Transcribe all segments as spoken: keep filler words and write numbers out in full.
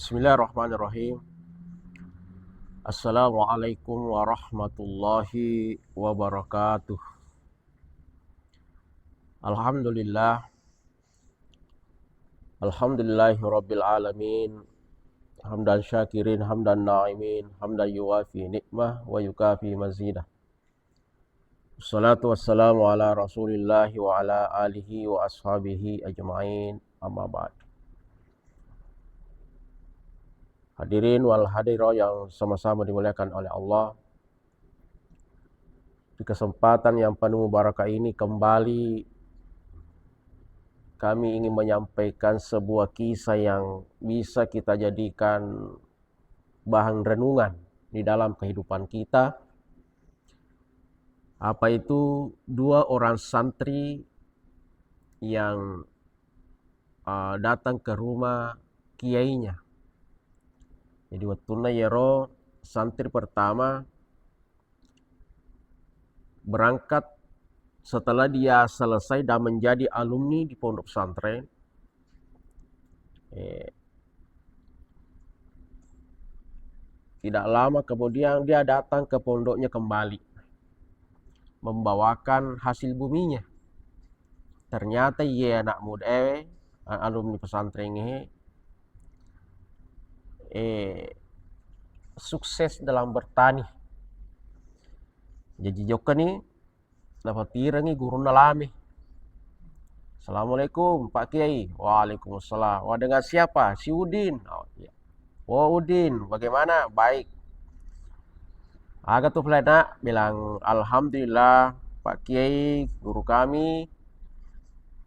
Bismillahirrahmanirrahim. Assalamualaikum warahmatullahi wabarakatuh. Alhamdulillah. Alhamdulillahi rabbil alamin. Hamdan syakirin, hamdan na'imin, hamdan yuwafi ni'mah wa yukafi mazidah. Wassalatu wassalamu ala Rasulillahi wa ala alihi wa ashabihi ajma'in. Amma ba'd. Hadirin wal hadirah yang sama-sama dimuliakan oleh Allah. Di kesempatan yang penuh barakah ini, kembali kami ingin menyampaikan sebuah kisah yang bisa kita jadikan bahan renungan di dalam kehidupan kita. Apa itu, dua orang santri yang, eh, datang ke rumah kiainya. Jadi, wettunna iyaro santri pertama berangkat, setelah dia selesai dan menjadi alumni di pondok pesantren, eh, tidak lama kemudian dia datang ke pondoknya kembali, membawakan hasil buminya. Ternyata iye anak muda, eh, alumni pesantren, eh, eh, sukses dalam bertani. Jaji jokkani, napatirengngi gurunna lame. "Assalamualaikum, Pak Kiai." "Waalaikumsalam." "Wah, dengan siapa?" "Si Udin." "Oh, iya." "Oh, Udin, bagaimana?" "Baik." "Aga tu pale, Nak?" Bilang, "Alhamdulillah, Pak Kiai, guru kami,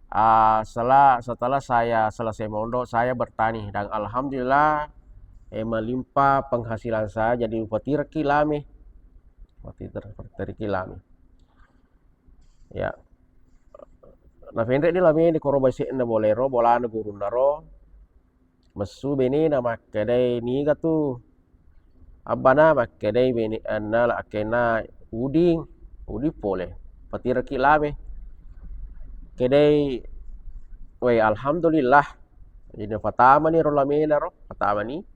ah, sela-, setelah saya selesai mondok, saya bertani dan alhamdulillah, eh, melimpah penghasilan saya, jadi upatirekki lame." Upatire-, upatirekki lame. Ya. Nafenre'ni lame di koro base'na bolero, bolana gurunna ro. Messu benena makkedai, "Niga tu, Abbana?" Makkedai bene-, anna la-, akkainna, "Uding, Uding pole. Patirekki lame." Kedai, "Wei, alhamdulillah." Jadi, patamani ro lamena ro, patamani.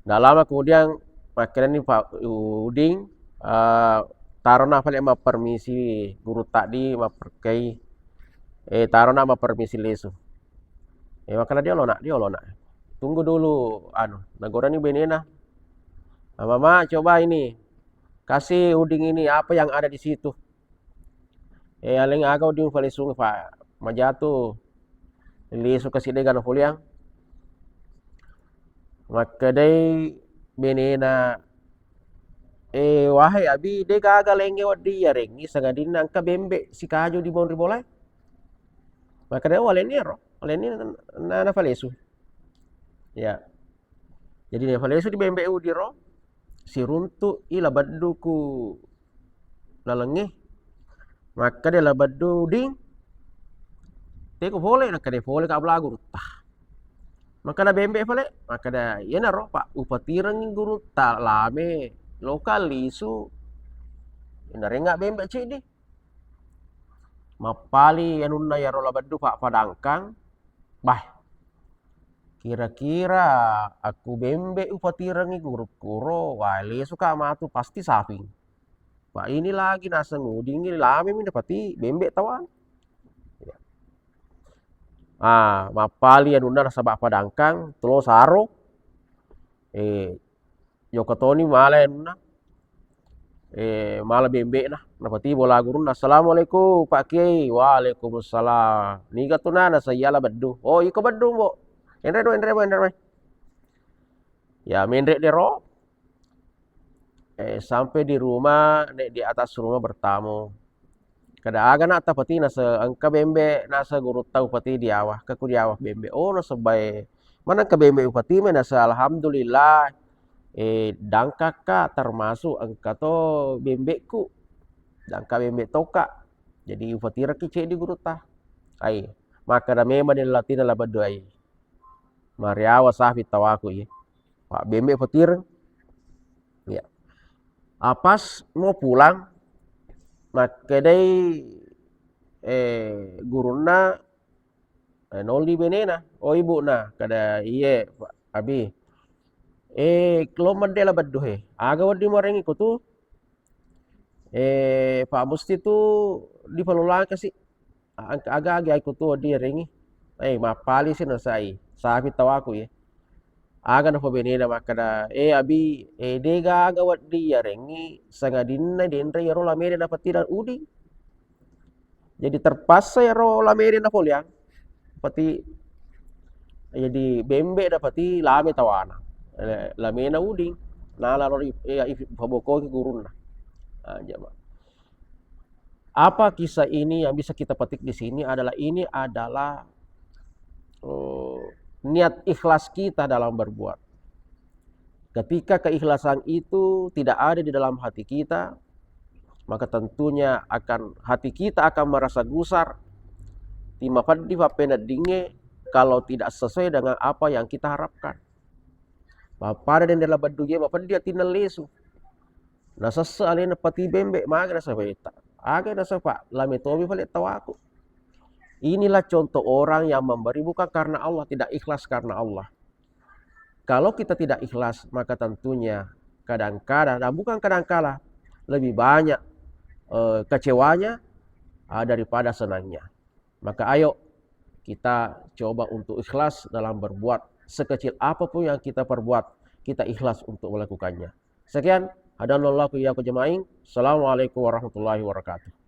Nda lama kemudian, makkedani Pak Uding, eh, "Tarona pale mappermisi guru taddi, mapperkei, eh, tarona mappermisi lesu." Eh, makkeda, "Diolo, Nak, diolo, Nak. Tunggu dulu," anu, nagorani benena. "Mama, coba ini, kasih Uding ini apa yang ada di situ." Eh, aleng aga Uding falesung, Pak. Majatu. Lisu kasi dega nafuliang. Makkedai benena, "Eh, wahai Abi, de gaga laingnge wedding iyarengngi, sangadinna engka bembe sikaju di monri bolae." Makkedai, "Oh, walenni ero, walenni na-, na-, nafalesu." Ya. Jadi nafalesu di bembe Uding ro, siruntu i Labeddu ku lalengnge. Makkeda Labeddu, "Ding, teko pole." Nakkeda, "Pole ka belagu rutta." Makkeda bembe pale, makkeda, "Iyanaro, Pak, upatirengngi gurutta lame, loka lisu, narengnga bembe ceddi." Mappali anunna iyaro Labeddu, Pak, padangkang, bah, kira-kira akku bembe upatirengngi gurukku ro, wah, lesuka matu pasti saping. Pak, ini lagi naseng Udingngi, lamemi napati bembe tawang. Ah, mappali anunna nasaba padangkang, tulo saro. Eh, jokka toni mala anunna. Eh, mala bembe'na. Napati bola gurunna, "Assalamualaikum, Pak Kiai." "Waalaikumsalam." "Niga tu na?" Naseng iya Labeddu. "Oh, iko Beddu, Mbok." "Enre do, enre, enre." Ya, menre dero. Eh, sampai di rumah, nek di atas rumah bertamu. Kada aga na tapati nase engka bembe nase gurutta upati diawa, ke ku diawa bembe. Oh, nasebbae maneng ke bembe upati me nase, alhamdulillah. Eh, dangkaka termasuk engka to bembeku. Dangka bembe toka. Jadi upatirekki ceddi gurutta. Ai, makkeda memang ni latina Labeddu ai. Mariawa safi tawaku iye. Pak bembe patireng. Ya. Ah, pas mau pulang, makkedai, eh, gurunna, eh, nolli benena, "Oh, Ibu, na," kada, "Iye, Pak, Abi, eh, lo medde la beddu he. Aga wedding muarengngi kutu? Eh, Pak Musti tu dipalolangkasi. A-, aga agi aku tu wedding yarengngi. Eh, mappali si nasai. Sapi tawaku ye. Aga napabenena makkeda, eh, Abi, eh, dega aga wedding yarengngi, sangadinna denre yaro lamede napatida uding. Jadi terpaksa yaro lamede napoleang. Pati jadi bembe dapati lame tawana. Eh, lamena uding. Nala ro i-, eh, ifabokoki gurunna. Ah, jama. Apa kisah ini yang bisa kita petik di sini adalah, ini adalah, eh, niat ikhlas kita dalam berbuat. Ketika keikhlasan itu tidak ada di dalam hati kita, maka tentunya akan, hati kita akan merasa gusar, timapeddi pappeneddingnge kalau tidak sesuai dengan apa yang kita harapkan. Mappada dendela beddu je mapeddi atinna lesu. Nasesse alena pati bembe, maga nasabeta. Aga nasaba lame tomi pale tawaku. Inilah contoh orang yang memberi bukan karena Allah, tidak ikhlas karena Allah. Kalau kita tidak ikhlas, maka tentunya kadangkala, dan bukan kadangkala, lebih banyak, eh, kecewanya, ah, daripada senangnya. Maka ayo kita coba untuk ikhlas dalam berbuat. Sekecil apapun yang kita perbuat, kita ikhlas untuk melakukannya. Sekian, hadanallahu iyyakum ajmain. Assalamualaikum warahmatullahi wabarakatuh.